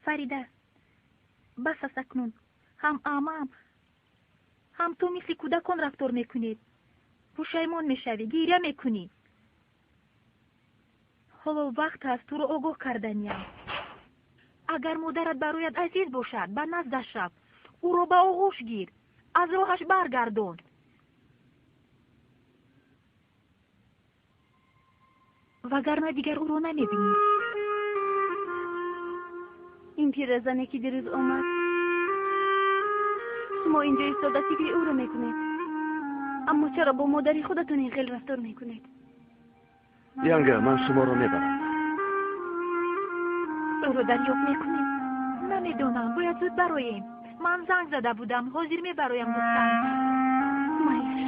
Фарида, бас аст акнун. Ҳам амам, ҳам ту мисли кӯдакон рафтор мекунед. Пушаймон мешавӣ, гиря мекунӣ. Ҳоло вақт ҳаст туро огоҳ карданиям. Агар модарат барояд азиз бошад, ба наздаш рав, ӯро ба оғӯш гир, аз роҳаш баргардон. Вагарна дигар ӯро намебинӣ. Ин пиразане ки дирӯз омад, шумо инҷо истода фикри ӯро мекунед. Аммо чаро бо модари худатон ин хел рафтор мекунед? Янга, ман шуморо мебарам. Ӯро дарёфт мекунем? Намедонам, бояд зуд бароем. Ман занг зада будам, ҳозир мебароям гуфтам. Майлаш.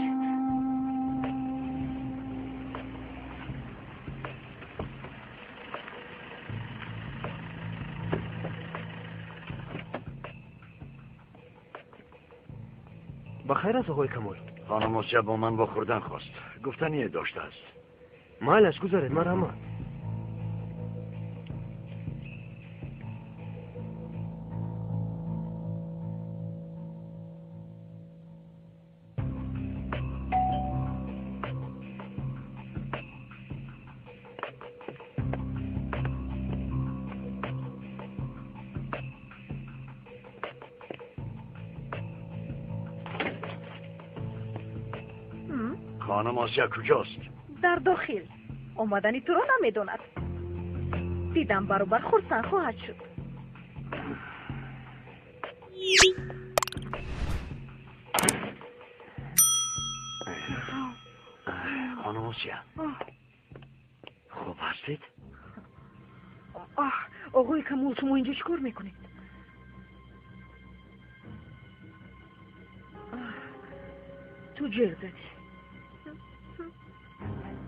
Ба хайр аст, оғои Камол? Хонум Осия бо ман вохӯрдан хост. Гуфтание доштааст. Майлаш, гузаред, марҳамат. خانم آسیا کجاست؟ در داخل. آمدنی تو را نمیداند. دیدم برابر خرسند خواهد شد. خانم آسیا، خوب هستید؟ آقای کمال، شما اینجا چیکار میکنید؟ تو جر زدی.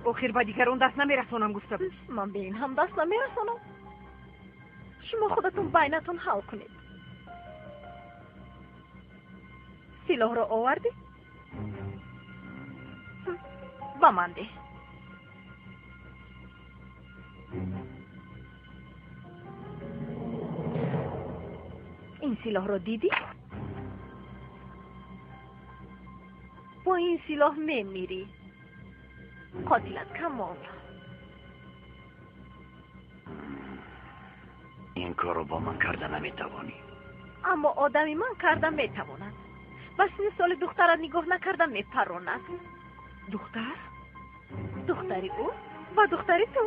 охир ба дигарон даст намерасонам гуфта буд. Ман ба ин ҳам даст намерасонам. Шумо худатон байнатон ҳал кунед. Силоҳро овардӣ? Ба ман деҳ. Ин силоҳро дидӣ? Бо ин силоҳ мемирӣ. Қотилат Камол. Ин корро бо ман карда наметавонӣ. Аммо одами ман карда метавонад. Ба синни соли духтарат нигоҳ накарда мепаронад. Духтар? Духтари ӯ ва духтари ту.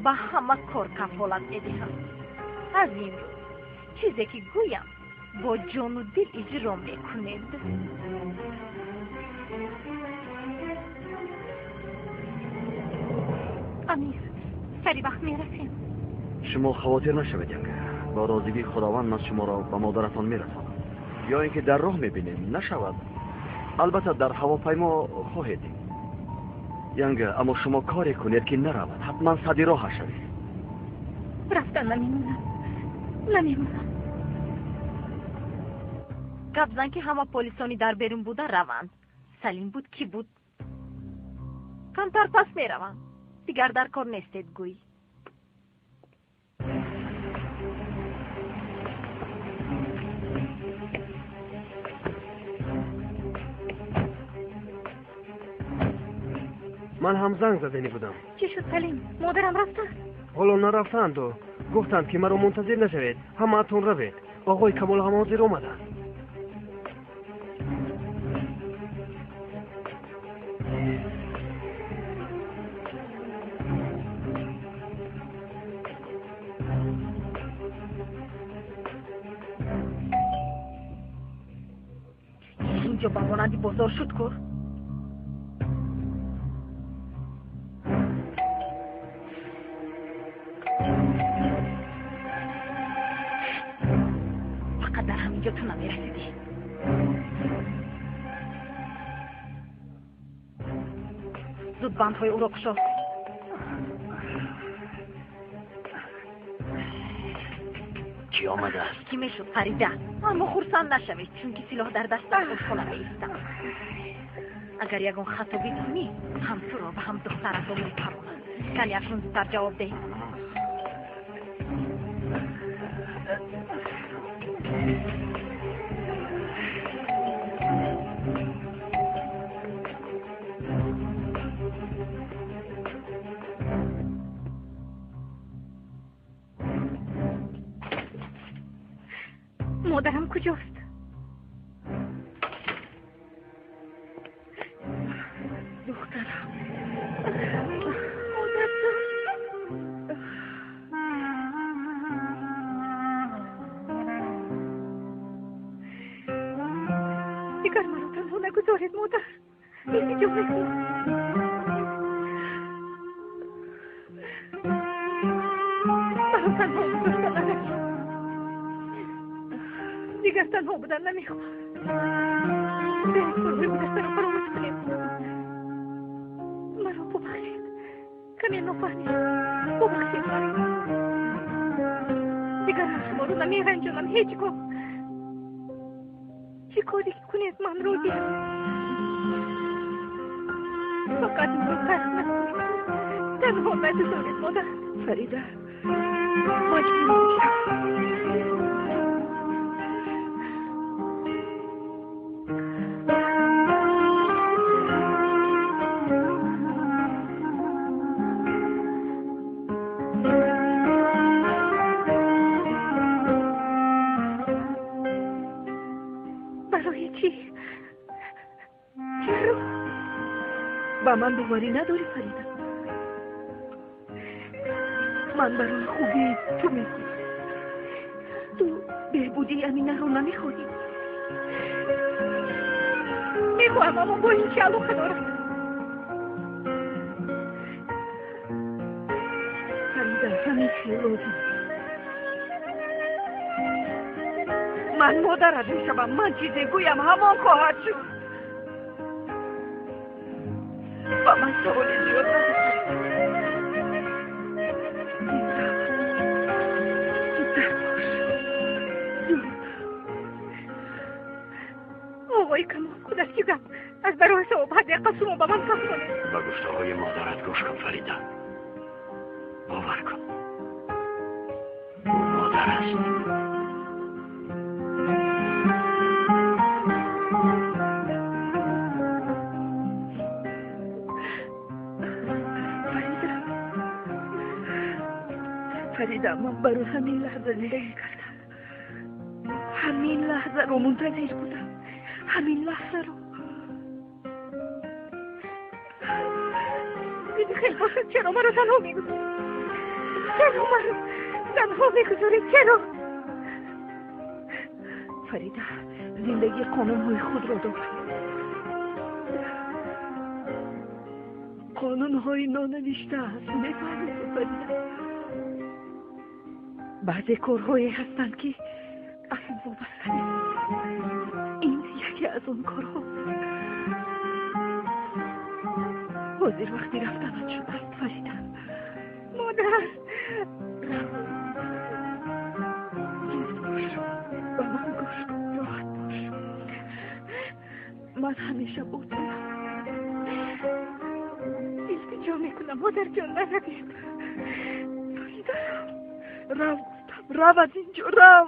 Ба ҳама кор кафолат медиҳам. Аз ин рӯз чизе ки гӯям бо ҷону дил иҷро мекунед. Амир, сари вақт мерасем. Шумо хавотир нашавед, Янга. Бо розигии Худованд ман шуморо ба модаратон мерасонам. Ё ин ки дар роҳ мебинем, нашавад. Албатта дар ҳавопаймо хоҳед дид. Янга, аммо шумо коре кунед ки наравад. Ҳатман сади роҳа шавед. Рафтан намемонам. Намемонам. Гап зан ки ҳама полисони дар берун буда раванд. Салим буд, ки буд? Камтар пас мераванд. Дигар дар кор нестед гӯй. Ман ҳам занг задани будам. Чӣ шуд, Салим? Модарам рафтанд? Ҳоло нарафтанду. Гуфтанд ки маро мунтазир нашавед, ҳамаатон равед. Оғои Камол ҳам ҳозир омаданд. Инҷо ба монанди бозор шуд ку? Фақат дар ҳаминҷо ту намерасидӣ. Зуд бандҳои ӯро кушо. Кӣ омадааст? Кӣ мешуд, Фарида? Аммо хурсанд нашавед, чунки силоҳ дар дастам ошхона меистам. Агар ягон хато бикунӣ, ҳам туро ва ҳам духтаратро мепаронам. Кани акнун зудтар ҷавоб деҳ. Модарам куҷост? Духтарам. Модарҷон. Дигар маро танҳо нагузоред, модар. Илтиҷо мекунам. Маро танҳо гузошта наравед. Дигар танҳо будан намехоҳам. Биёед корҳои гузаштаро фаромӯш кунем. Маро бубахшед. Каме нофаҳмӣ. Бубахшед маро. Дигар ман шуморо намеранҷонам ҳеҷ гоҳ. Чӣ коре ки кунед ман розиам. Фақат маро тарк накунед. Танҳо нагузоред, модар. Фарида, маҷбур мешавам. Барои чӣ? Чаро? Ба ман боварӣ надорӣ, Фарида? Ман барои хубии ту мегӯям. Ту беҳбудии Аминаро намехоҳӣ? Мехоҳам, аммо бо ин чӣ алоқа дорад? Фарида, ҳамин хел лозим. Ман модарат мешавам. Ман чизе гӯям, ҳамон хоҳад шуд. Ба ман саволи зиёд надиҳ. Зудтар бош. Зуд. Овои Камол, худаш чӣ гап? Аз барои савоб ҳадди ақал шумо ба ман фаҳмонед. Ба гуфтаҳои модарат гӯш кун, Фарида. Бовар кун, ӯ модар аст. Фарида, Фарида, ман барои ҳамин лаҳза зиндагӣ кардам. Ҳамин лаҳзаро мунтазир будам. Ҳамин лаҳзаро. Хел бошад, чаро маро танҳо мегузоред? Чаро маро танҳо мегузоред? Чаро? Фарида, зиндагӣ қонунҳои худро дорад. Қонунҳои нонавишта аст, мефаҳмӣ, Фарида? Баъзе корҳое ҳастанд, ки аз мо вобаста нест. Ин яке аз он корҳост. Ҳозир вақти рафтанат шудааст, Фарида. Модар! Рав. Зуд бош. Ба ман гӯш кун, роҳат бош. Ман ҳамеша бо туям. Илтиҷо мекунам, модарҷон, наравед. Фарида, рав, гуфтам, рав аз инҷо, рав.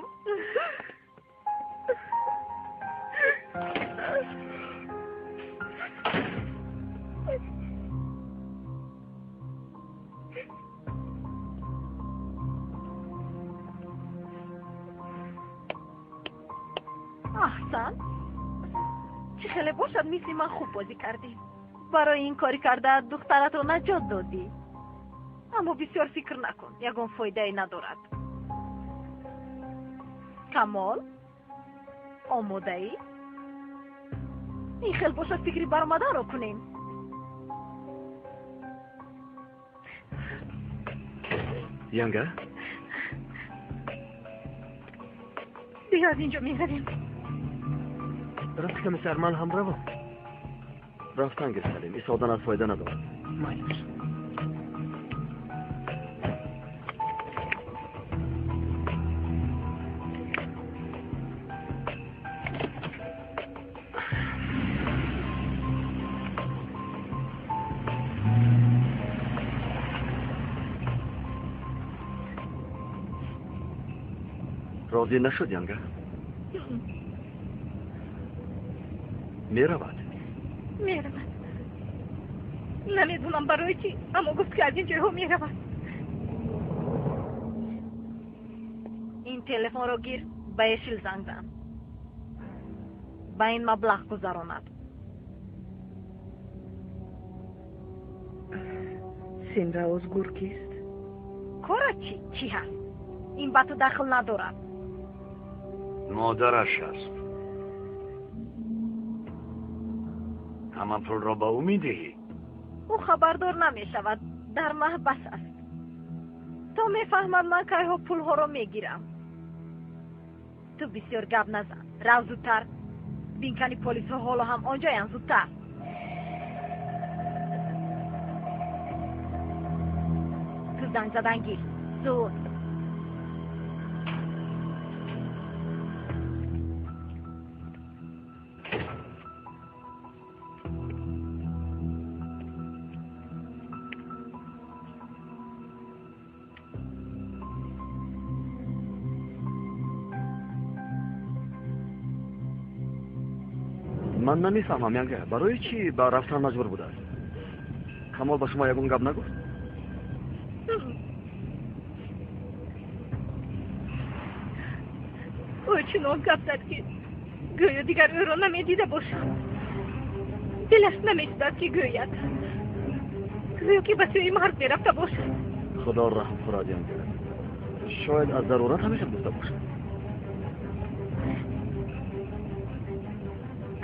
Аҳсан, чӣ хеле бошад, мисли ман хуб бозӣ кардӣ. Барои ин кори кардаат духтаратро наҷот додӣ. Аммо бисёр фикр накун, ягон фоидае надорад. Камол, омодаӣ? Ин хел бошад, фикри баромаданро кунем. Янга? Биё, аз инҷо меравем. Рост, комиссар, ман ҳам равам. Рафтан гир, Салим. Истоданат фоида надорад. Майлаш. Розӣ нашуд, Янга? Меравад? Меравад. Намедонам барои чӣ, аммо гуфт, ки аз ин ҷойҳо меравад. Ин телефонро гир, Ба Эшил занг зан. Ба ин маблағ гузаронад. Симра Озгур кист? Кора чӣ? Чӣ ҳаст? Ин ба ту дахл надорад. Модараш аст. Ҳама пулро ба ӯ медиҳӣ? Ӯ хабардор намешавад. Дар маҳбас аст. То мефаҳмад ман кайҳо пулҳоро мегирам. Ту бисёр гап назан. Рав зудтар. Бинкани полисҳо ҳоло ҳам онҷоянд. Зудтар. Ту занг задан гир. Зуд. Ман намефаҳмам, янга, барои чӣ ба рафтан маҷбур будааст? Камол ба шумо ягон гап нагуфт? Ӯ чунон гап зад, ки гӯё дигар ӯро намедида бошам. Дилаш намесудад, ки гӯяд. Гӯё ки ба сӯи марг мерафта бошад. Худо раҳм хӯрад, янга. Шояд аз зарурат ҳамеша гуфта бошад.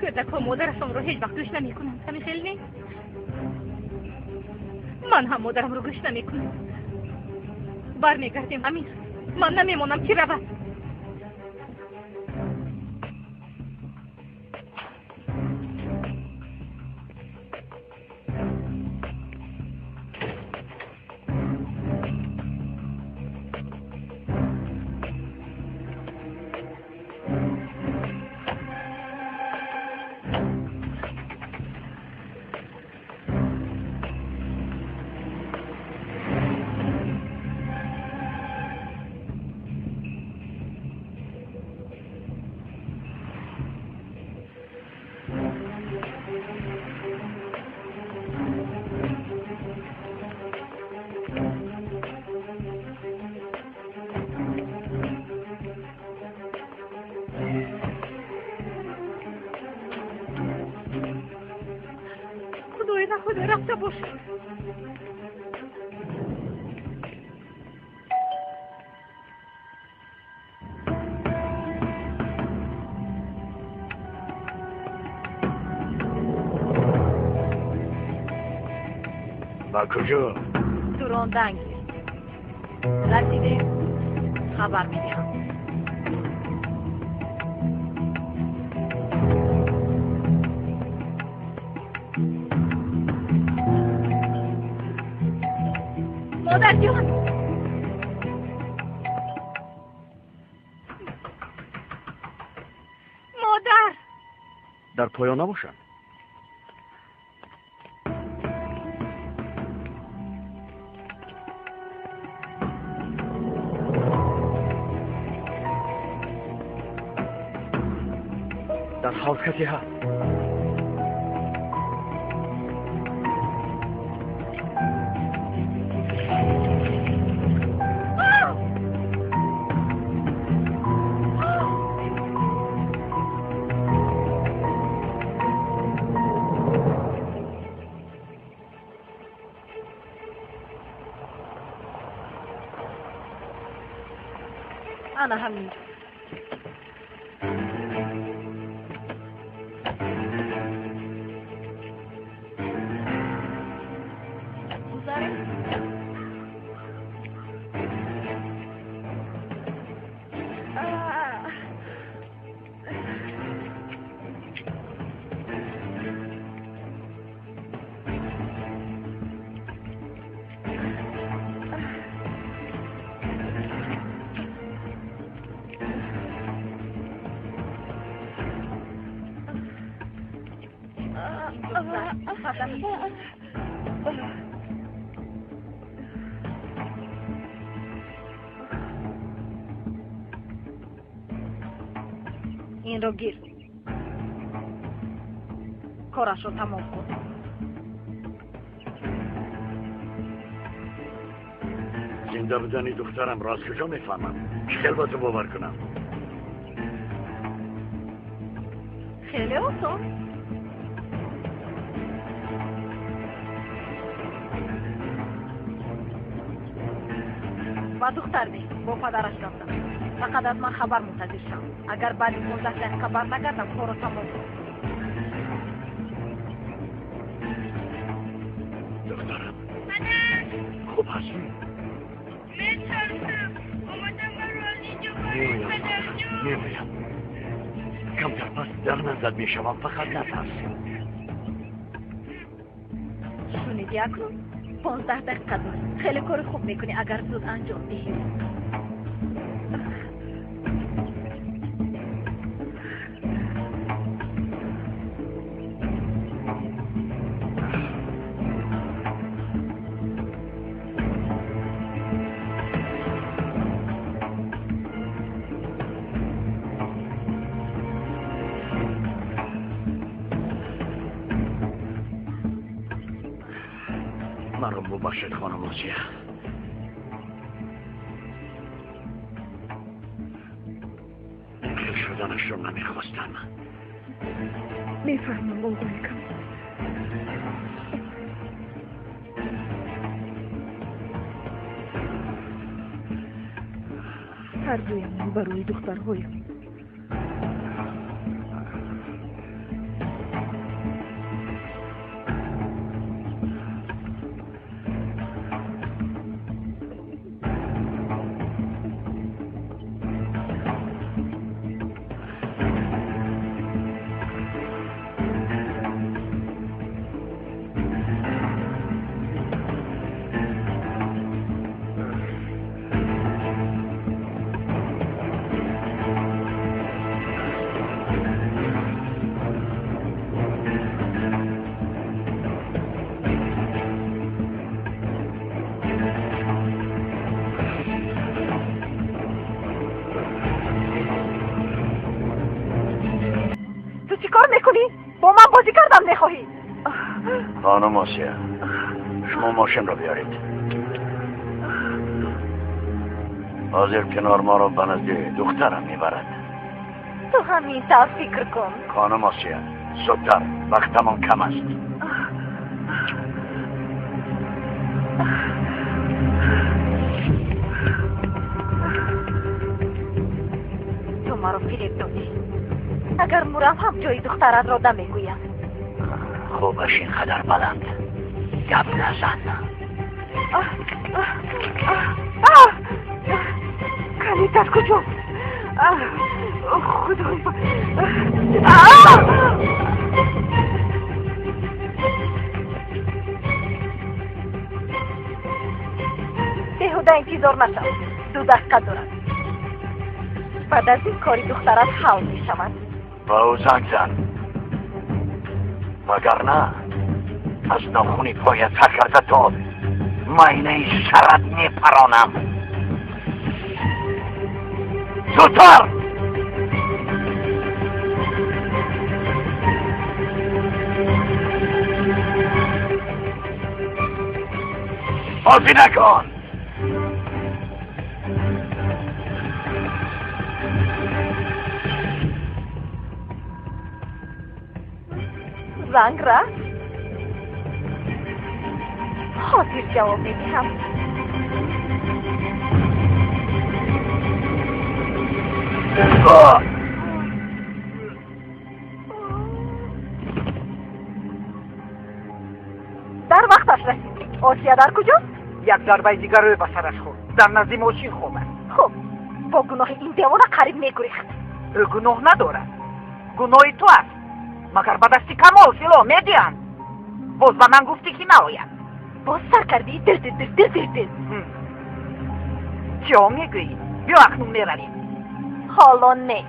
Кӯдакҳо модарашонро ҳеҷ вақт гӯш намекунанд. Ҳамин хел не? Ман ҳам модарамро гӯш намекунам. Бармегардем, Амир. Ман намемонам, ки равад. Рафта бошад. Ба куҷо? Ту рондан гир. Расидем, хабар медиҳам. Модарҷон! Модар! Дар поён набошанд. Дар ҳавз касе ҳаст. Ана ҳаминҷо. Гузарем. Инро гир. Корашро тамом кун. Зинда будани духтарамро аз куҷо мефаҳмам? Чӣ хел ба ту бовар кунам? Хеле осон. Ба духтар не, бо падараш рафтам. Фақат аз ман хабар мунтазир шав. Агар баъди 15 дақиқа барнагардам, корро тамом кун. Духтарам. Хуб ҳастӣ? Метарсам. Омадам маро аз инҷо баред, падарҷон. Меоям. Камтар пас дар наздат мешавам, фақат натарс. Шуниди акнун? 15 дақиқа дорӣ. Хеле кори хуб мекунӣ, агар зуд анҷом диҳӣ. Маро бубахшед, хонум Осия. Ин хел шуданашро намехостам. Мефаҳмам, оғои Камол. Ҳар дуямон барои духтарҳоям. Мехоҳӣ? Хонум Осия, шумо мошинро биёред. Ҳозир канор моро ба назди духтарам мебарад. Ту ҳамин тавр фикр кун. Хонум Осия, зудтар, вақтамон кам аст. Ту маро фиреб додӣ. Агар мурам ҳам ҷои духтаратро намегӯям. Хубаш ин қадар баланд гап назан. Калидат куҷост? Худои, беҳуда интизор нашав. 2 дақиқа дорад. Баъд аз ин кори духтарат ҳал мешавад. Ба ӯ занг зан, вагарна аз нохуни поят сар карда то майнаи сарат мепаронам. Зудтар! Бозӣ накун! Занг рафт. Ҳозир ҷавоб медиҳам. Дар вақташ расидӣ. Осия дар куҷост? Як зарбаи дигар рӯй ба сараш хӯрд. Дар назди мошин хоб аст. Хуб, бо гуноҳи ин девона қариб мегурехт. Ӯ гуноҳ надорад. Гуноҳи ту аст. Магар ба дасти Камол силоҳ медиҳанд? Боз ба ман гуфтӣ, ки наояд. Боз сар кардӣ? Дир дир дир дир дир дир. Чӣ мегӯӣ? Биё акнун меравем. Ҳоло не.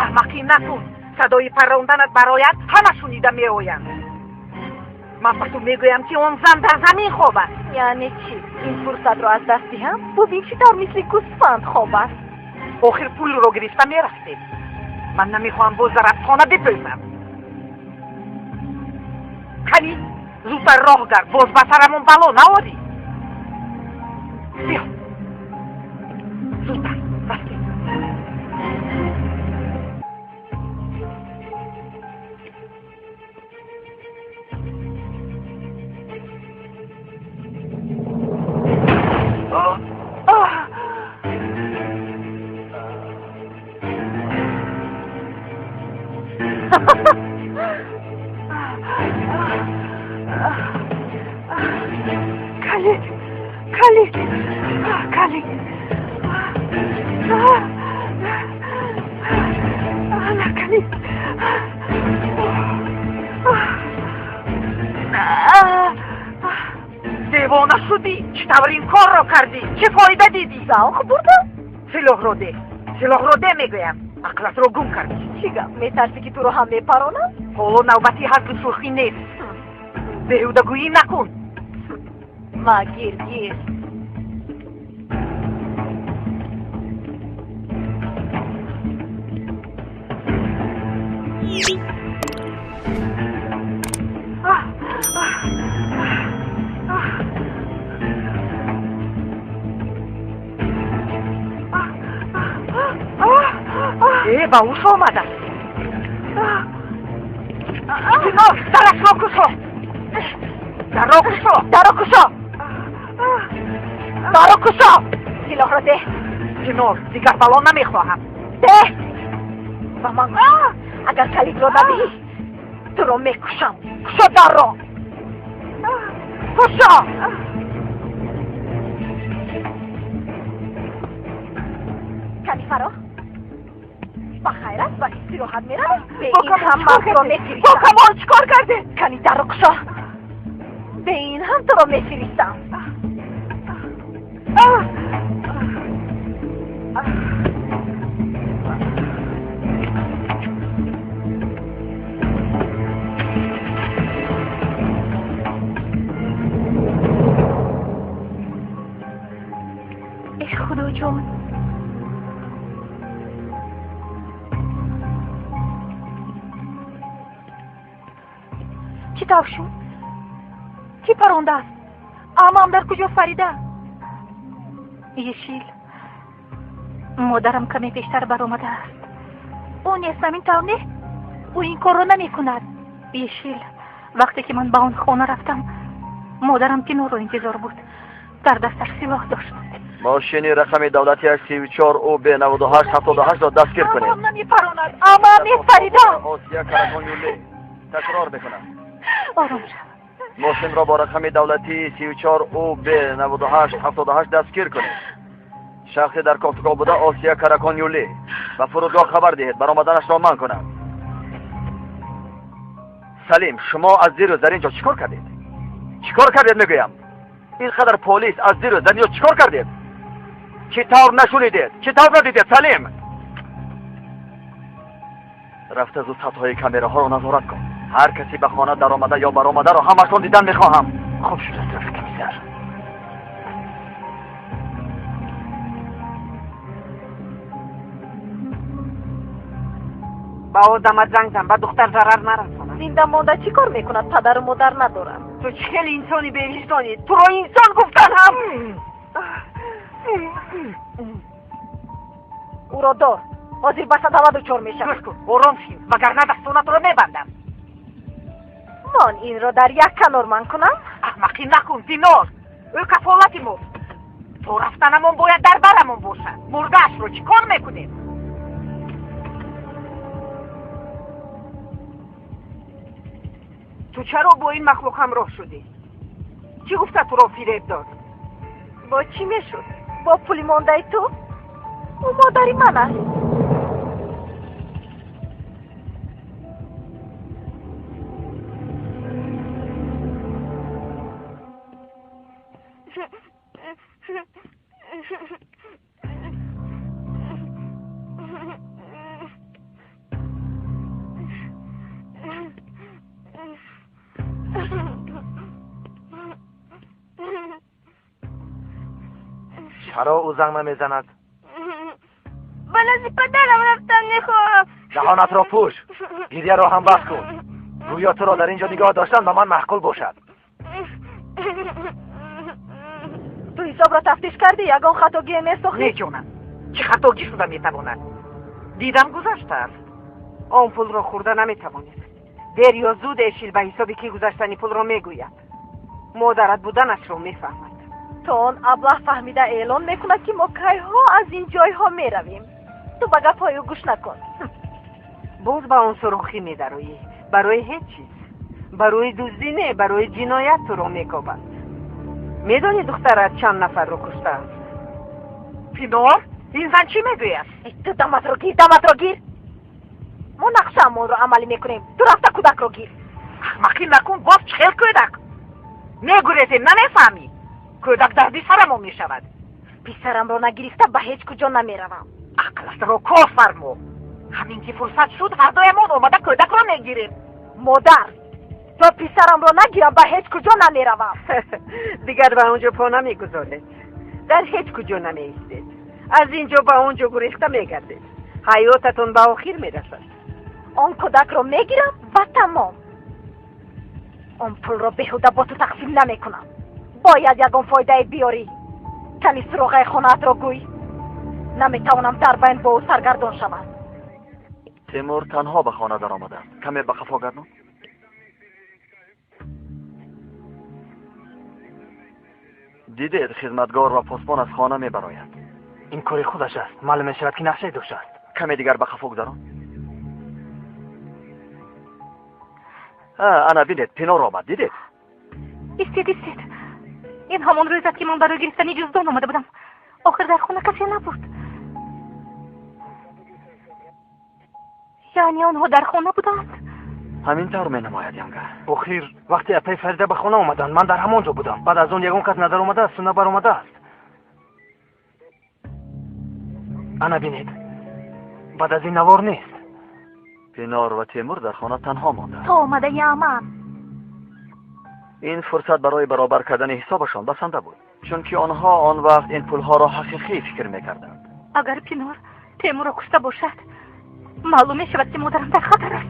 Аҳмақӣ накун. Садои парронданат барояд, ҳама шунида меоянд. Ман ба ту мегӯям, ки он зан дар замин хоб аст. Яъне чӣ? Ин фурсатро аз даст диҳам? Бубин, чӣ тавр мисли гӯсфанд хоб аст. Охир пулро гирифта мерафтем. Ман намехоҳам боз дар афсона бипӯсам. Кани, зудтар роҳ гард, боз ба сарамон бало наорӣ. Биё. Зудтар, рафтем. Калид, калид, калид. Ана калид. Девона шудӣ? Чӣ тавр ин корро кардӣ? Чӣ фоида дидӣ? Завқ бурдам. Силоҳро де, силоҳро де мегӯям. Ақлатро гум кардӣ. Чӣ гап? Метарсӣ, ки туро ҳам мепаронам? Ҳоло навбати ҳазлу шӯхӣ нест. Беҳудагӯӣ накун. Ма гир, гир. Э, ба ҳуш омадааст. Динор, дарашро кушо. Дарро кушо, дарро кушо, дарро кушо. Силоҳро деҳ. Динор, дигар бало намехоҳам. Деҳ. Ба ман гӯш, агар калидро надиҳӣ, туро мекушам. Кушо дарро. Кушо. Кани фаро? Ба хайр аст, ба истироҳат меравӣ? Бе Бо ин Камол ҳам чӣ кор ман туро кардӣ? Бо мефиристам. Камол чӣ кор кардӣ? Кани дарро кушо. Бе ин ҳам туро мефиристам. Эй Худоҷон, чӣ тавр шуд? Кӣ парондааст? Амам дар куҷо, Фарида? Ешил, модарам каме пештар баромадааст. Ӯ нест, ҳамин тавр не? Ӯ ин корро намекунад. Ешил, вақте ки ман ба он хона рафтам, модарам Пиноро интизор буд. Дар дасташ силоҳ дошт. Мошини рақами давлатиаш 34 УБ 98 78-ро дастгир кунед. Амам намепаронад. Амам нест, Фарида. Осия Каракон Юлӣ. Такрор мекунам. Ором шав. Мошинро бо рақами давлатии 34 УБ 98 78 дастгир кунед. Шахсе дар кофтукоб буда Осия Каракон Юлӣ. Ба фурудгоҳ хабар диҳед, баромаданашро манъ кунанд. Салим, шумо аз дирӯз дар ин ҷо чӣ кор кардед? Чӣ кор кардед, мегӯям? Ин қадар полис аз дирӯз дар ин ҷо чӣ кор кардед? Чӣ тавр нашунидед? Чӣ тавр надидед, Салим? Рафта зуд сатҳҳои камераҳоро назорат кун. Ҳар касе ба хона даромада ё баромадаро ҳамашон дидан мехоҳам. Хуб шудааст, рафиқ комиссар. Ба одамат занг зан, ба духтар зарар нарасонад. Зинда монда чӣ кор мекунад? Падару модар надорад. Ту чӣ хеле инсони бевиҷдонӣ. Туро инсон гуфтан ҳам. Ӯро дор. Ҳозир ба садама дучор мешавад. Гӯш кун, ором шин, вагарна дастонатро мебандам. Мон инро дар як канор ман кунам? Аҳмақӣ накун, Динор. Ӯ кафолати мост. То рафтанамон бояд дар барамон бошад. Мурдаашро чӣ кор мекунем? Ту чаро бо ин махлуқ ҳамроҳ шудӣ? Чӣ гуфта туро фиреб дод? Бо чӣ мешуд? Бо пули мондаи ту? Ӯ модари ман аст. Чаро ӯ занг намезанад? Ба назди падарам рафтан мехоҳам. Даҳонатро пӯш, гиряро ҳам бас кун. Гӯё туро дар ин ҷо нигоҳ доштан ба ман маъқул бошад. Ту ҳисобро тафтиш кардӣ? Ягон хатогие месохӣ? Не ҷонам, чӣ хатогӣ шуда метавонад? Дидам гузаштааст. Он пулро хӯрда наметавонед. Дер ё зуд Эшил ба ҳисоби кӣ гузаштани пулро мегӯяд. Модарат буданашро мефаҳмад. То он аблаҳ фаҳмида эълон мекунад, ки мо кайҳо аз ин ҷойҳо меравем. Ту ба гапҳои ӯ гӯш накун. Боз ба он сурохӣ медароӣ. Барои ҳеҷ чиз. Барои дуздӣ не, барои ҷиноят туро мекобанд. Медонӣ духтарат чанд нафарро куштааст? Пинор, ин зан чӣ мегӯяд? Ту даматро гир, даматро гир. Мо нақшаамонро амалӣ мекунем. Ту рафта кӯдакро гир. Аҳмақӣ накун, боз чӣ хел кӯдак? Мегурезем, намефаҳмӣ? Кӯдак дарди сарамон мешавад. Писарамро нагирифта ба ҳеҷ куҷо намеравам. Ақлатро кор фармо. Ҳамин ки фурсат шуд, ҳардуямон омада кӯдакро мегирем. Модар, то писарамро нагирам ба ҳеҷ куҷо намеравам. Дигар ба он ҷо по намегузоред. Дар ҳеҷ куҷо намеистед. Аз ин ҷо ба он ҷо гурехта мегардед. Ҳаётатон ба охир мерасад. Он кӯдакро мегирам ва тамом. Он пулро беҳуда бо ту тақсим намекунам. Бояд ягон фоидае биёрӣ. Кани суроғаи хонаатро гӯй. Наметавонам дар байн бо ӯ саргардон шавам. Темур танҳо ба хона даромадааст. Каме ба қафо гардон. Дидед, хизматгор ва посбон аз хона мебарояд. Ин кори худаш аст. Маълум мешавад, ки нақшае доштааст. Каме дигар ба қафо гузарон. Ана бинед, Пинор омад. Дидед? Истед, истед. Ин ҳамон рӯз аст, ки ман барои гирифтани ҷуздон омада будам. Охир дар хона касе набуд. Яъне онҳо дар хона буданд? Ҳамин тавр менамояд, янга. Охир вақте апаи Фарида ба хона омаданд, ман дар ҳамон ҷо будам. Баъд аз он ягон кас надаромадааст, на баромадааст. Ана бинед, баъд аз ин навор нест. Пинор ва Темур дар хона танҳо монданд. То омадаи аман. Ин фурсат барои баробар кардани ҳисобашон басанда буд, чунки онҳо он вақт ин пулҳоро ҳақиқӣ фикр мекарданд. Агар Пинор Темурро кушта бошад, маълум мешавад, ки модарам дар хатар аст.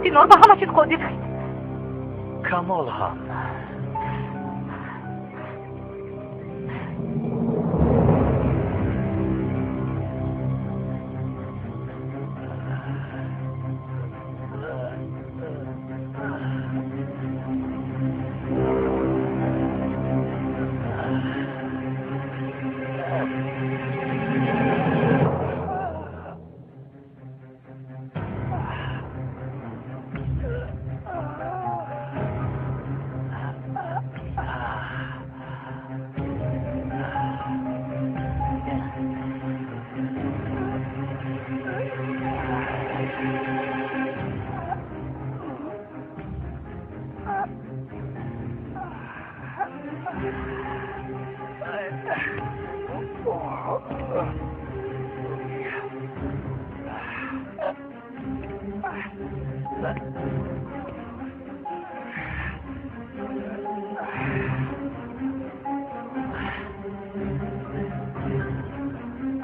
Пинор ба ҳама чиз қодир аст. Камол ҳам.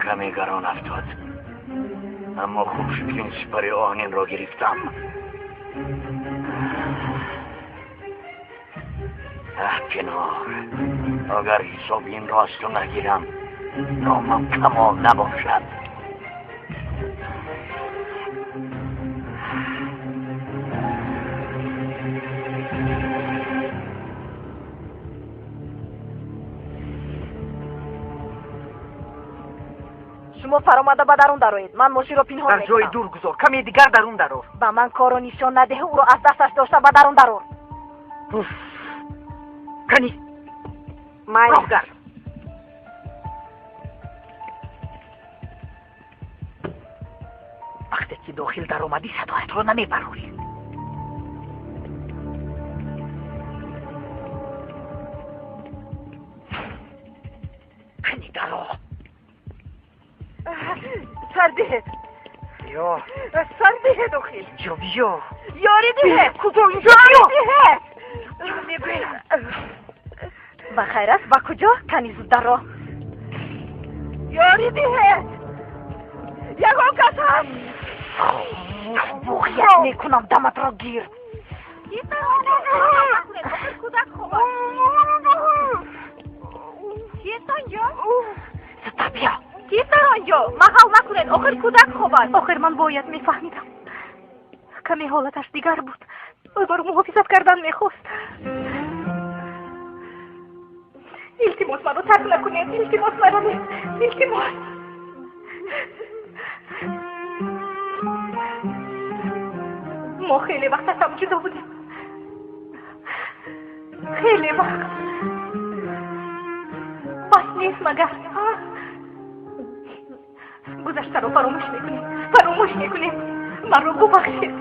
Каме гарон афтод, аммо хуб шуд, ки ин сипари оҳанинро гирифтам. Аҳ, Пинор, агар ҳисоби инро аз ту нагирам, номам Камол набошад. Шумо фаромада ба дарун дароед. Ман мошинро пинҳон Дар ҷои мекунам. дур гузор, каме дигар дарун дарор. Ба ман корро нишон надеҳ, ӯро аз дасташ дошта ба дарун дарор. Кани, Майли. роҳ гард. Вақте ки дохил даромадӣ, садоятро намебарорӣ. Кани даро. Сар диҳед. Биё. Сар диҳед охир. Инҷо биё. Ёрӣ диҳед. Куҷо? Инҷо Ёрӣ биё. диҳед. Мегӯям. Ба хайр аст, ба куҷо? Кани зуд даро. Ёрӣ диҳед, ягон кас ҳаст? Буғият мекунам, даматро гир. Кӯдак хобад. Кист онҷо? Зудтар биё. Кист дар онҷо? Маҳал накунед, охир кӯдак хобад. Охир ман бояд мефаҳмидам. Каме ҳолаташ дигар буд. Ӯ маро муҳофизат кардан мехост. Илтимос, маро тарк накунед. Илтимос, наравед. Илтимос. Мо хеле вақт аз ҳам ҷудо будем. Хеле вақт. Бас нест магар? Гузаштаро фаромӯш мекунем. Фаромӯш мекунем. Маро бубахшед.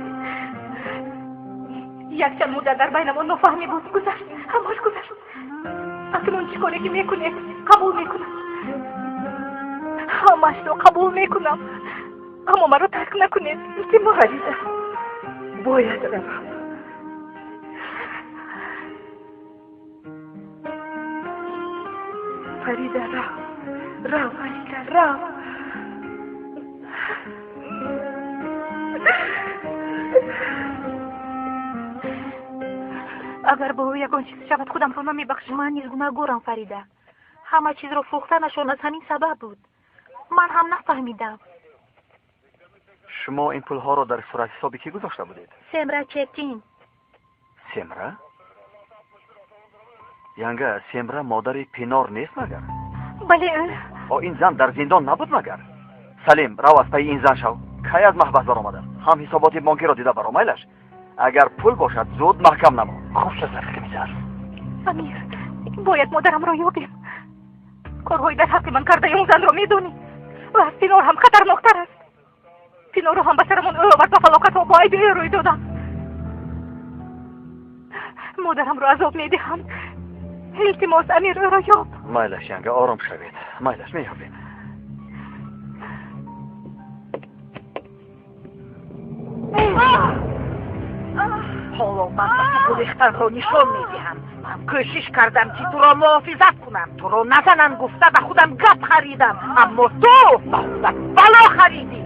Якчанд муддат дар байнамон нофаҳмӣ буд. Гузашт. Ҳамаш гузашт. Акнун чӣ коре ки мекунед, қабул мекунам. Ҳамашро қабул мекунам. Аммо маро тарк накунед. Илтимос. Фарида, бояд равам. Фарида, рав. Рав, Фарида, рав. Агар бо ӯ ягон чиз шавад, худамро намебахшам. Ман низ гунаҳгорам, Фарида. Ҳама чизро фурӯхтанашон аз ҳамин сабаб буд. Ман ҳам нафаҳмидам. Шумо ин пулҳоро дар суратҳисоби кӣ гузошта будед? Семра Четин. Семра? Янга, Семра модари Пинор нест магар? Бале. О, ин зан дар зиндон набуд магар? Салим, рав аз пайи ин зан шав. Кай аз маҳбас баромадааст? Ҳам ҳисоботи бонкиро дида баромайлаш. Агар пул бошад, зуд маҳкам намо. Хуб шуд, комиссар. Амир, бояд модарамро ёбем. Корҳои дар ҳаққи ман кардаи он занро медонӣ. Ва аз Пинор ҳам хатарноктар аст. Пинорро ҳам ба сарамон ӯ овард ва фалокатҳо бо айби ӯ рӯй доданд. Модарамро азоб медиҳанд. Илтимос, Амир, ӯро ёб. Майлаш, янга, ором шавед. Майлаш, меёбем. Ҳоло ман ба ту гурехтанро нишон медиҳам. Ман кӯшиш кардам, ки туро муҳофизат кунам. Туро назананд гуфта ба худам гап харидам, аммо ту ба худат бало харидӣ.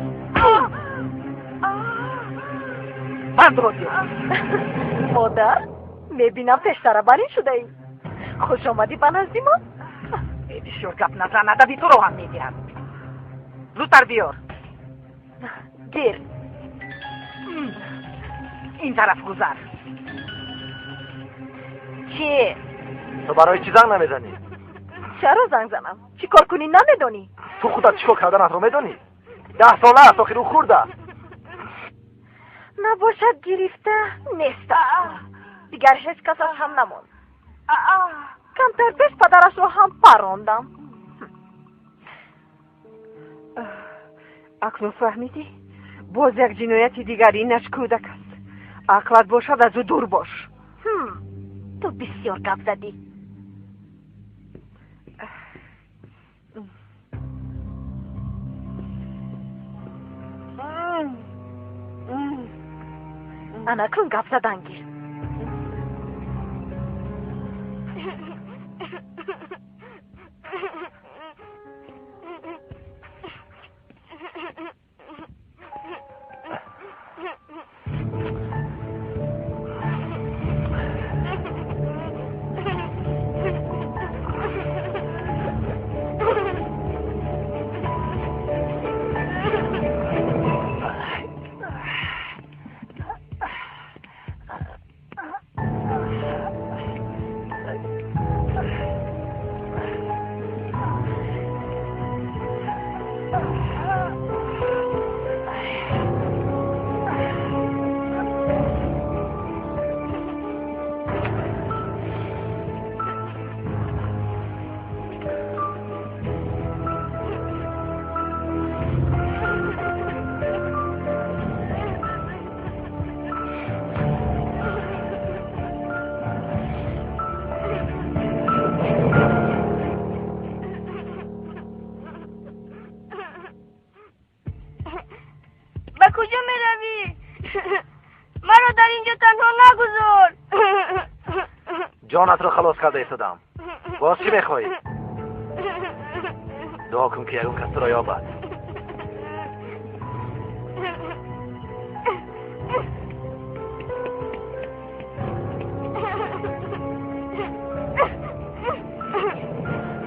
Бандро биёр. Модар, мебинам пештара барин шудаӣ. Хуш омадӣ ба назди мо. Бисёр гап назан, адаби туро ҳам медиҳам. Зудтар биёр. Гир. Ин тараф гузар. Чӣ? Ту барои чӣ занг намезанӣ? Чаро занг занам? Чӣ кор кунӣ намедонӣ? Ту худат чӣ кор карданатро медонӣ? 10 сола аст, охир ӯ хурд аст. Набошад гирифта нест. Дигар ҳеҷ кас аз ҳам намонд. Камтар пеш падарашро ҳам парондам. Акнун фаҳмидӣ? Боз як ҷинояти дигар, инаш кӯдак аст. Ақлат бошад, аз ӯ дур бош. Ту бисёр гап задӣ. Анакун гап задан гир. Ҷонатро халос карда истодам. Боз чӣ мехоҳӣ? Дуо кун, ки ягон кас туро ёбад.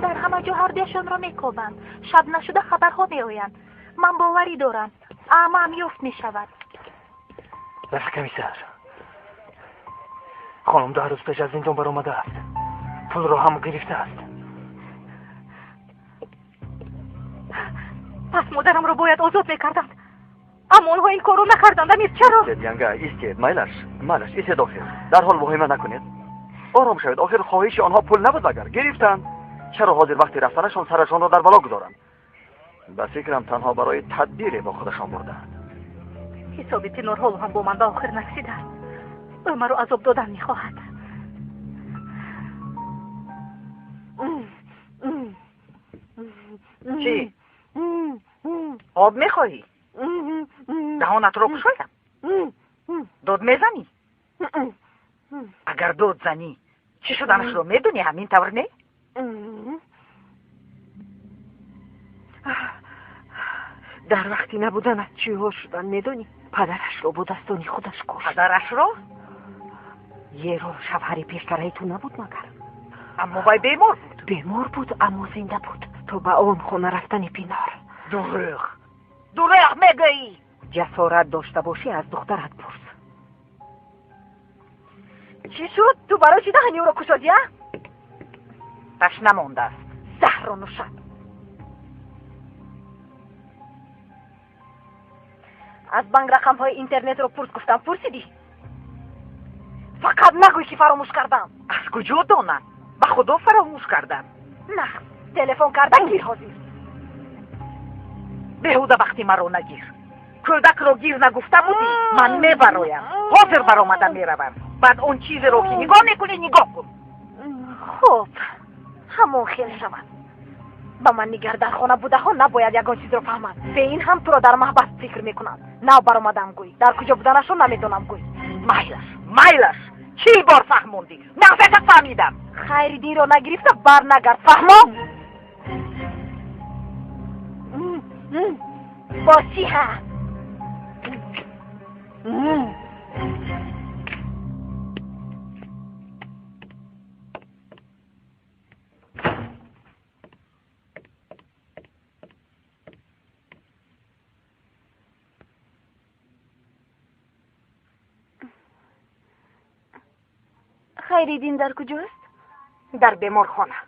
Дар ҳама ҷо ҳардуяшонро мекобанд. Шаб нашуда хабарҳо меоянд. Ман боварӣ дорам, амаам ёфт мешавад. Рафт, комиссар. Хонум 10 рӯз пеш аз зиндон баромадааст. Пулро ҳам гирифтааст. Пас модарамро бояд озод мекарданд. Аммо онҳо ин корро накарданд. Амир, чаро? Истед, янга, истед. Майлаш, майлаш, истед охир. Дарҳол воҳима накунед. Ором шавед. Охир хоҳиши онҳо пул набуд, агар гирифтанд. Чаро ҳозир вақти рафтанашон сарашонро дар бало гузоранд? Ба фикрам, танҳо барои тадбире бо худашон бурдаанд. Ҳисоби Пинор ҳоло ҳам бо ман ба охир нарасидааст. Ӯ маро азоб додан мехоҳад. Чӣ? Об мехоҳӣ? Даҳонатро кушоям? Дод мезанӣ? Агар дод занӣ, чӣ шуданашро медонӣ, ҳамин тавр не? Дар вақти набуданат чиҳо шудан медонӣ? Падарашро бо дастони худаш кушт. Падарашро? Еро шавҳари пештараи ту набуд магар? Аммо вай бемор буд. Бемор буд, аммо зинда буд. То ба он хона рафтани Пинор. Дурӯғ! Дурӯғ мегӯӣ! Ҷасорат дошта бошӣ, аз духтарат пурс. Чӣ шуд? Ту барои чӣ даҳани ӯро кушодӣ, а? Ташна мондааст. Заҳрро нӯшад. Аз банк рақамҳои интернетро пурс гуфтам, пурсидӣ? Фақат нагӯй, ки фаромӯш кардам. Аз куҷо донам? Ба худо фаромӯш кардам. Нахс, телефон карда гир ҳозир. Беҳуда вақти маро нагир. Кӯдакро гир нагуфта будӣ, ман мебароям. Ҳозир баромада меравам. Баъд он чизеро, ки нигоҳ мекунӣ, нигоҳ кун. Хуб, ҳамон хел шавад. Ба ман нигар, дар хона будаҳо набояд ягон чизро фаҳманд. Бе ин ҳам туро дар маҳбас фикр мекунанд. Нав баромадам гӯй. Дар куҷо буданашро намедонам гӯй. Майлаш, майлаш. 40 бор фаҳмондӣ. Нағзака фаҳмидам. Хайриддинро нагирифта бар нагард, фаҳмо? Бо чӣ ҳа? Хайриддин дар куҷост? Дар беморхона.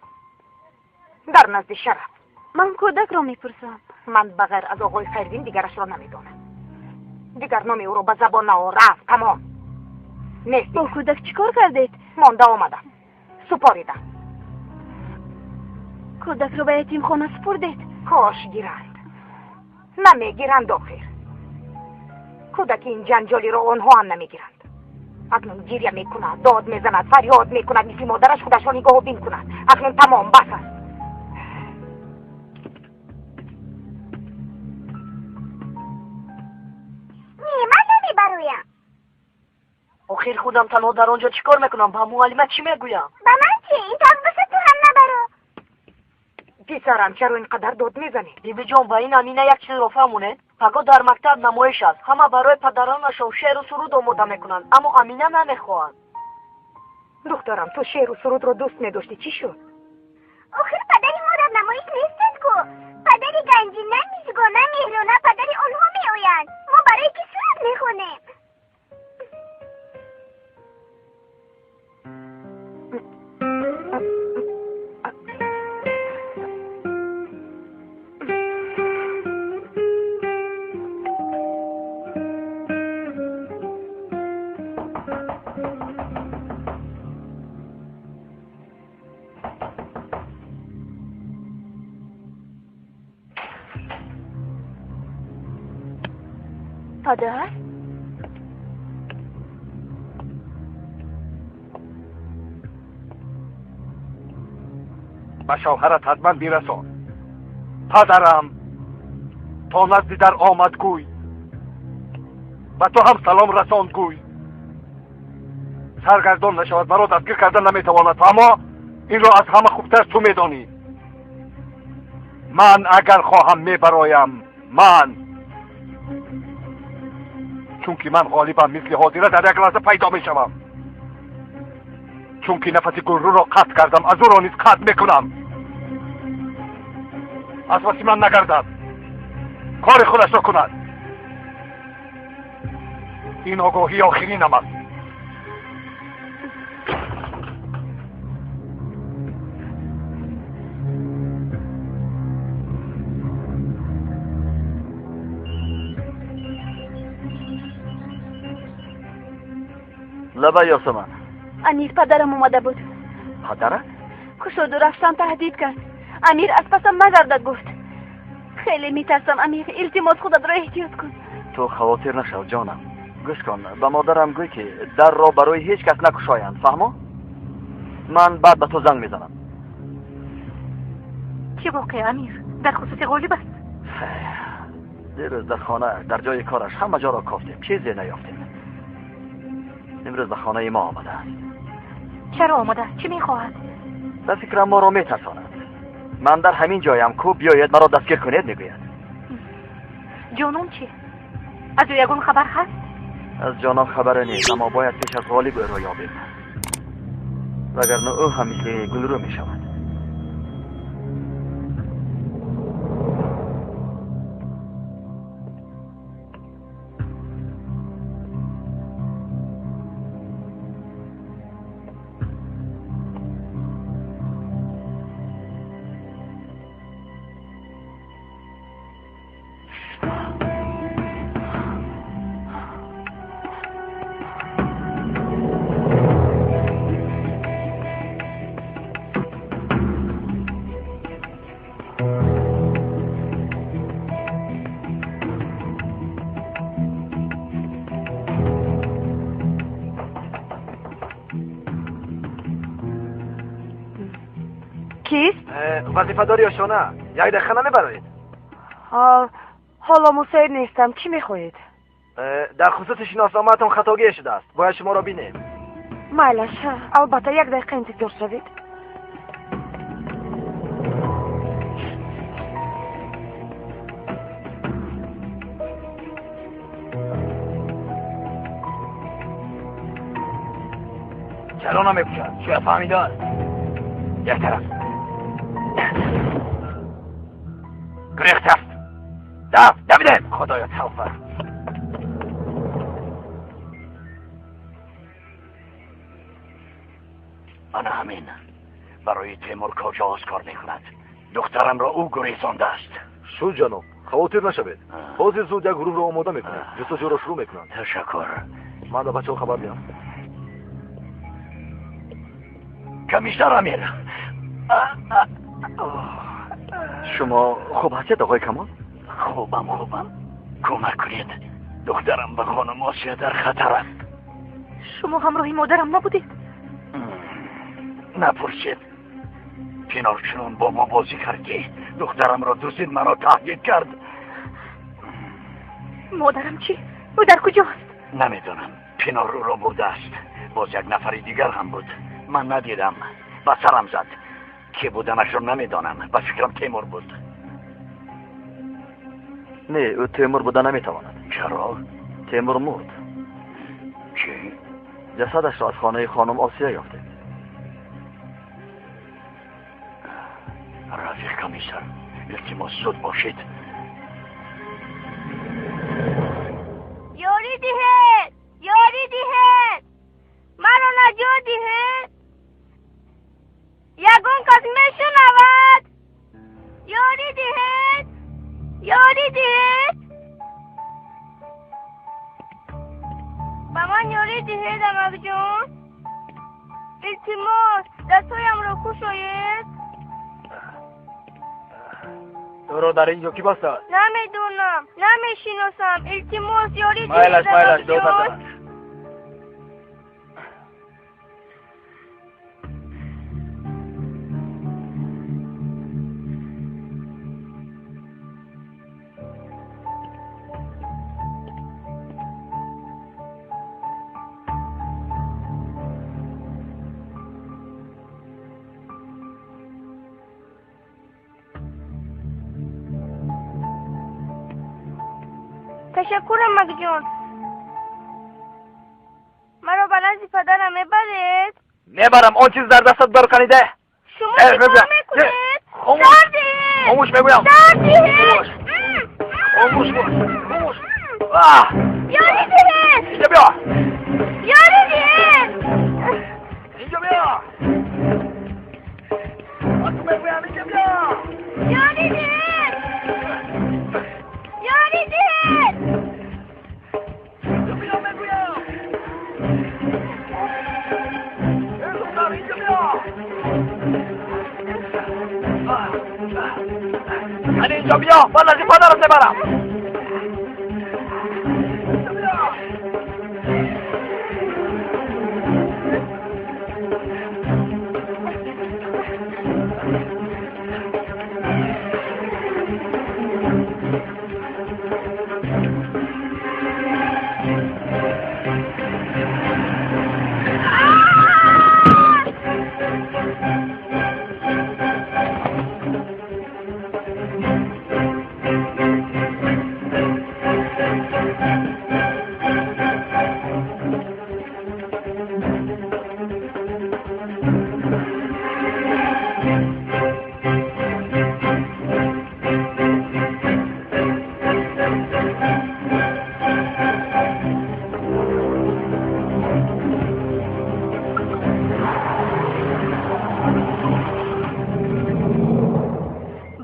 Дар назди Шараф. Ман кӯдакро мепурсам. Ман ба ғайр аз оғои Хайриддин дигарашро намедонам. Дигар номи ӯро ба забон наор. Рафт, тамом. Нест. Бо кӯдак чӣ кор кардед? Монда омадам. Супоридам. Кӯдакро ба ятимхона супурдед? Кош гиранд. Намегиранд охир. Кӯдаки ин ҷанҷолиро онҳо ҳам намегиранд. Акнун гиря мекунад, дод мезанад, фарёд мекунад, мисли модараш худашро нигоҳубин кунад. Акнун тамом, бас аст. Не, ман намебароям. Охир худам танҳо дар он ҷо чӣ кор мекунам? Ба муаллима чӣ мегӯям? Ба ман чӣ? Ин тавр бошад, ту ҳам набаро. Писарам, чаро ин қадар дод мезанӣ? Бибиҷон, ба ин Амина як чизро фаҳмонед. Пагоҳ дар мактаб намоиш аст. Ҳама барои падаронашон шеъру суруд омода мекунанд, аммо Амина намехоҳад. Духтарам, ту шеъру сурудро дӯст медоштӣ, чӣ шуд? Охир падари мо дар намоиш нестанд ку. Падари Ганҷина, Мизгона, Меҳрона, падари онҳо меоянд. Мо барои ки суруд мехонем? Падар? Ба шавҳарат ҳатман бирасон. Падарам то назди дар омад гӯй. Ба ту ҳам салом расонд гӯй. Саргардон нашавад, маро дастгир карда наметавонад, аммо инро аз ҳама хубтар ту медонӣ. Ман агар хоҳам мебароям. Ман чунки ман ғолибам, мисли ҳозира дар як лаҳза пайдо мешавам. Чунки нафаси Гулрӯро қатъ кардам, аз ӯро низ қатъ мекунам. Аз паси ман нагардад, кори худашро кунад. Ин огоҳии охиринам аст. Лаба Ёсаман. Амир, падарам омада буд. Падарат? Кушоду рафтан таҳдид кард. Амир, аз пасам нагардад гуфт. Хеле метарсам, Амир. Илтимос, худатро эҳтиёт кун. Ту хавотир нашав, ҷонам. Гӯш кун, ба модарам гӯй, ки дарро барои ҳеҷ кас накушоянд, фаҳмо? Ман баъд ба ту занг мезанам. Чӣ воқеа, Амир? Дар хусуси Ғолиб аст? Дирӯз дар хона, дар ҷои кораш ҳама ҷоро кофтем, чизе наёфтем. Имрӯз ба хонаи мо омадааст. Чаро омадааст? Чӣ мехоҳад? Ба фикрам моро метарсонад. Ман дар ҳамин ҷоям ку, биёед маро дастгир кунед, мегӯяд. Ҷонон чӣ? Аз ӯ ягон хабар ҳаст? Аз ҷонон хабаре нест, аммо бояд пеш аз Ғолиб ӯро ёбем, вагарна ӯ ҳам мисли Гулрӯ мешавад. Вазифадори ошона, як дақиқа намебароед? Ҳоло мусоид нестам. Чӣ мехоҳед? Дар хусуси шиносномаатон хатогие шудааст. Бояд шуморо бинем. Майлаш, албатта, як дақиқа интизор шавед. Чаро намепӯшад? Шояд фаҳмидааст. Як тараф гурехтааст. Дав, давидем! Худоё, тавба! Ана ҳамин барои Темур куҷост кор мекунад. Духтарамро ӯ гурезондааст. Шуд, ҷаноб, хавотир нашавед. Ҳозир зуд як гурӯҳро омода мекунем. Ҷустуҷӯро шурӯъ мекунанд. Ташаккур. Ман ба бачаҳо хабар диҳам. Комиссар Амир. Шумо хуб ҳастед, оқои Камол? Хубам, хубам. Кӯмак кунед. Духтарам ба хонум Осия дар хатар аст. Шумо ҳамроҳи модарам набудед? Напурсед. Пинор чунон бо мо бозӣ кард, ки духтарамро дуздид, маро таҳдид кард. Модарам чӣ? Ӯ дар куҷост? Намедонам. Пинор ӯро бурдааст. Боз як нафари дигар ҳам буд. Ман надидам. Ба сарам зад. Ки буданашро намедонам. Ба фикрам Темур буд. Не, ӯ Темур буда наметавонад. Чаро? Темур мурд. Чӣ? Ҷасадашро аз хонаи хонум Осия ёфтем. Рафиқ комиссар, илтимос зуд бошед. Ёрӣ диҳед! Ёрӣ диҳед! Маро наҷот диҳед! Ягон кас мешунавад? Ёрӣ диҳед! Ёрӣ диҳед! Ба ман ёрӣ диҳед, амакҷон! Илтимос, дастҳоямро кушоед! Туро дар ин ҷо кӣ бастааст? Намедонам, намешиносам. Илтимос, ёрӣ диҳед, Майлаш, майлаш, дод амакҷон! назанад. Ташаккур, амакҷон. Маро ба назди падарам мебаред? Мебарам. Он чиз дар дастат бар канида. Шумо чӣ кор мекунед? Хомӯш. Хомӯш мегӯям. Хомӯш. Хомӯш бош. Хомӯш. Аҳ! Ёри диҳед! Инҷо биё. Ёри диҳед! Инҷо биё. Ба ту мегӯям, инҷо биё. Ёри диҳед! Ёри диҳед! Инҷо биё мегӯям. Эй духтар, инҷо биё. Ани инҷо биё, ман назди падарат мебарам. Инҷо биё.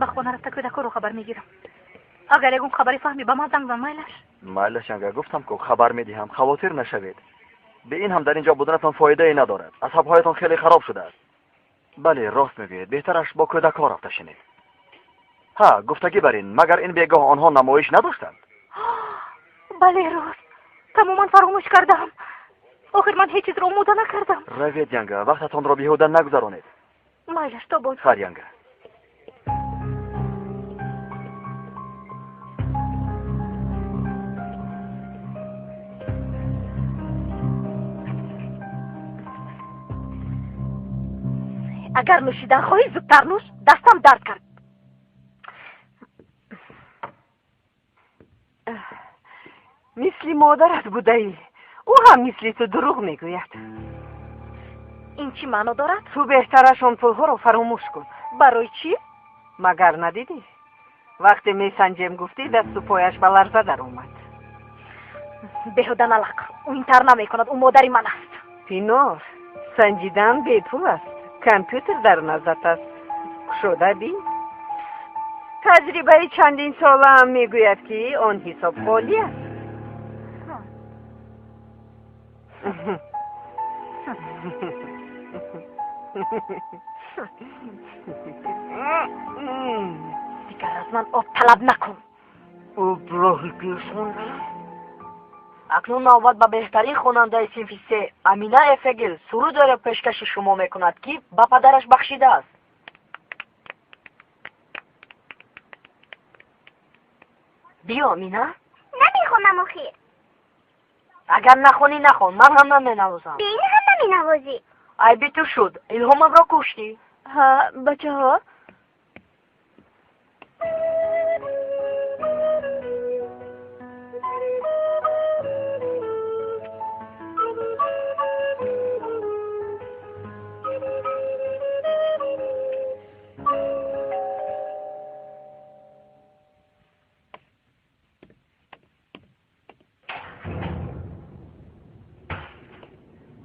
Ба хона рафта кӯдакҳоро хабар мегирам. Агар ягон хабаре фаҳмӣ, ба ман занг зан, майлаш? Майлаш, янга, гуфтам ку хабар медиҳам, хавотир нашавед. Бе ин ҳам дар инҷо буданатон фоидае надорад. Асабҳоятон хеле хароб шудааст. Бале, рост мегӯед, беҳтараш бо кӯдакҳо рафта шинед. Ҳа, гуфтагӣ бар ин, магар ин бегоҳ онҳо намоиш надоштанд? Бале, рост. Тамоман фаромӯш кардам. Охир ман ҳеҷ чизро омода накардам. Равед, янга, вақтатонро беҳуда нагузаронед. Майлаш, то боз. Хайр, янга. Агар нӯшидан хоҳӣ, зудтар нӯш, дастам дард кард. Мисли модарат будаӣ. Ӯ ҳам мисли ту дурӯғ мегӯяд. Ин чӣ маъно дорад? Ту беҳтараш он пулҳоро фаромӯш кун. Барои чӣ? Магар надидӣ? Вақте месанҷем гуфтӣ, дасту пояш ба ларза даромад. Беҳуда налақ. Ӯ ин тар намекунад, ӯ модари ман аст. Пинор, санҷидан бепул аст. Компютер дар назарат аст. Кушода бин. Таҷрибаи чандин солаам мегӯяд, ки он ҳисоб холӣ аст. Дигар аз ман об талаб накун. Об роҳи пешон. Акнун навбат ба беҳтарин хонандаи синфи се Амина Эфегил сурудеро пешкаши шумо мекунад, ки ба падараш бахшидааст. Биё, Амина. Намехонам охир. Агар нахонӣ, нахон, ман ҳам наменавозам. Бе ин ҳам наменавозӣ. Айби ту шуд, илҳомамро куштӣ. Ҳа, бачаҳо.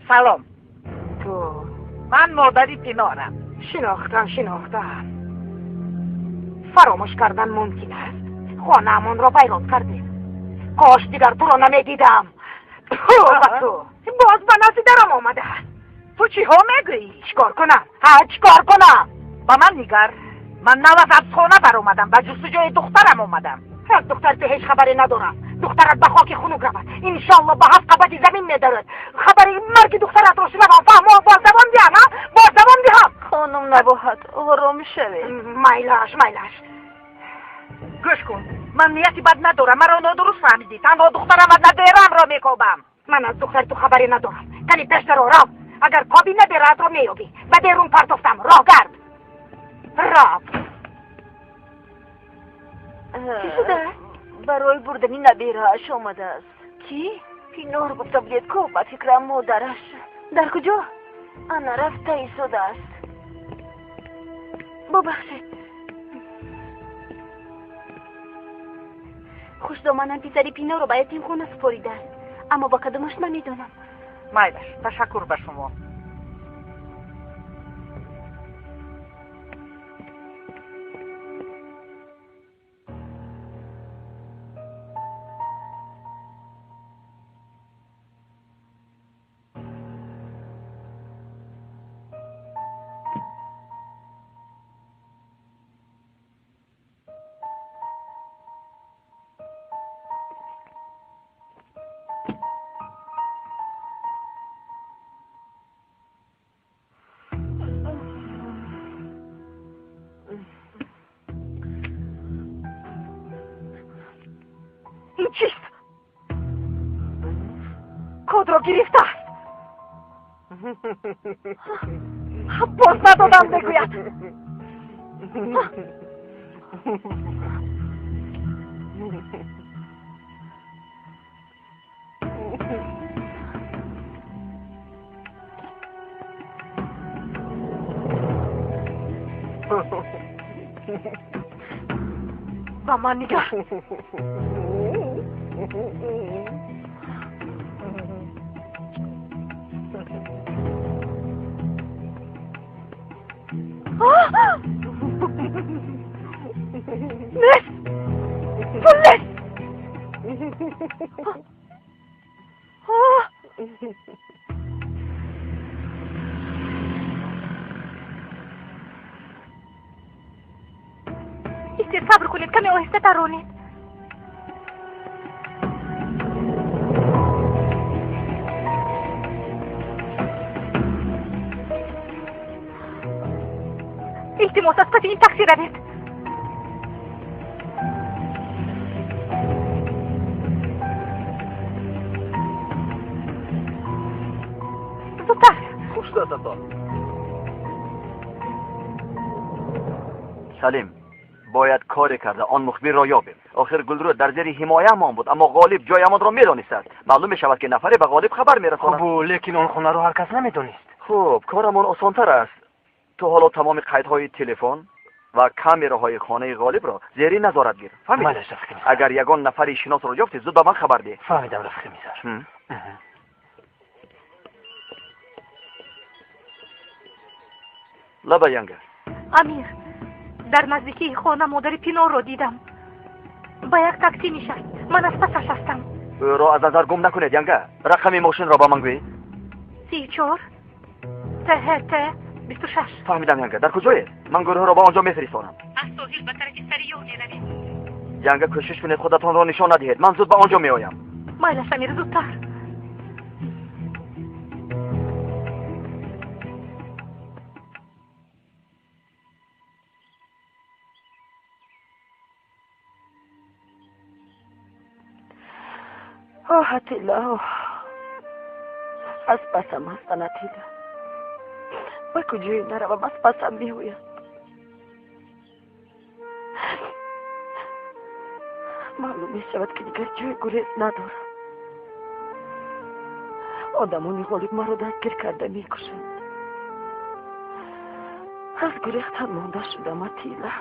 Салом. Ту. Ман модари Пинорам. Шинохтам, шинохтам. Фаромӯш кардан мумкин аст. Хонаамонро вайрон кардем. Кош дигар туро намедидам. Ба ту. Боз ба назди дарам омадааст. Ту чиҳо мегӯӣ? Чӣ кор кунам? Ҳа, чӣ кор кунам? Ба ман нигар. Ман нав аз ҳабсхона баромадам, ба ҷустуҷӯи духтарам омадам. Аз духтари ту ҳеҷ хабаре надорам. Духтарат ба хоки хунук равад. Иншоалло ба ҳафт қабати замин медарад. Хабари марги духтаратро шунавам, фаҳмо, боз давом диҳам, ҳа? Боз давом диҳам. Хонум Набоҳат, ором шавед. Майлаш, майлаш. Гӯш кун, ман нияти бад надорам, маро нодуруст фаҳмидӣ. Танҳо духтарам ва набераамро мекобам. Ман аз духтари ту хабаре надорам. Кани пештаро рав. Агар коби набераатро меёбӣ. Ба берун партофтам. Роҳ гард. Рав. Чӣ шудааст? Барои бурдани набирааш омадааст. Кӣ? Пинор гуфта будед ку, ба фикрам модараш. Дар куҷо? Ана рафта истодааст. Бубахшед. Хушдоманам писари Пиноро ба ятимхона супоридааст, аммо ба кадомаш намедонам. Майлаш, ташаккур ба шумо. Чист? Кодро гирифтааст. Боз надодам мегӯяд. Ба ман нигар. Нест! Пул нест! Истед, сабр кунед, каме оҳиста ронед. Илтимос, аз паси ин такси равед. Зудтар. Хуш дастатон. Салим, бояд коре карда он мухбирро ёбем. Охир Гулрӯ дар зери ҳимояамон буд, аммо Ғолиб ҷоямонро медонистааст. Маълум мешавад, ки нафаре ба Ғолиб хабар мерасонад. Хуб, лекин он хонаро ҳар кас намедонист. Хуб, корамон осонтар аст. Ту ҳоло тамоми қайдҳои телефон ва камераҳои хонаи Ғолибро зери назорат гир. Фаҳмидӣ? Бале, рафиқи мисар. Агар ягон нафари шиносро ёфтӣ, зуд ба ман хабар деҳ. Фаҳмидам, рафиқи мисар. Лаба янга. Амир, дар наздикии хона модари Пинорро дидам. Ба як таксӣ нишаст. Ман аз пасаш ҳастам. Ӯро аз назар гум накунед, янга. Рақами мошинро ба ман гӯед. 34 ТХТ 26. Фаҳмидам, янга. Дар куҷоед? Ман гурӯҳро ба он ҷо мефиристонам. Аз соҳил ба тарафи Сариёҳ меравем. Янга, кӯшиш кунед худатонро нишон надиҳед. Ман зуд ба он ҷо меоям. Майлаш, Амир, зудтар. Оҳ, Атилла, оҳ. Аз пасам ҳастан, Атилла. Ба куҷое наравам, аз пасам меояд. Маълум мешавад, ки дигар ҷои гурез надорам. Одамони Ғолиб маро дастгир карда мекушанд. Аз гурехтан монда шудам, Атилла.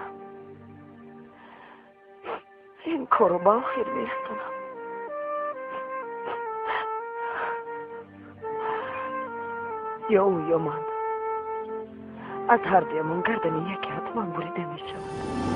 Ин корро ба охир мерасонам. Ё ӯ, ё ман. Аз ҳар дуямон гардани яке ҳатман бурида мешавад.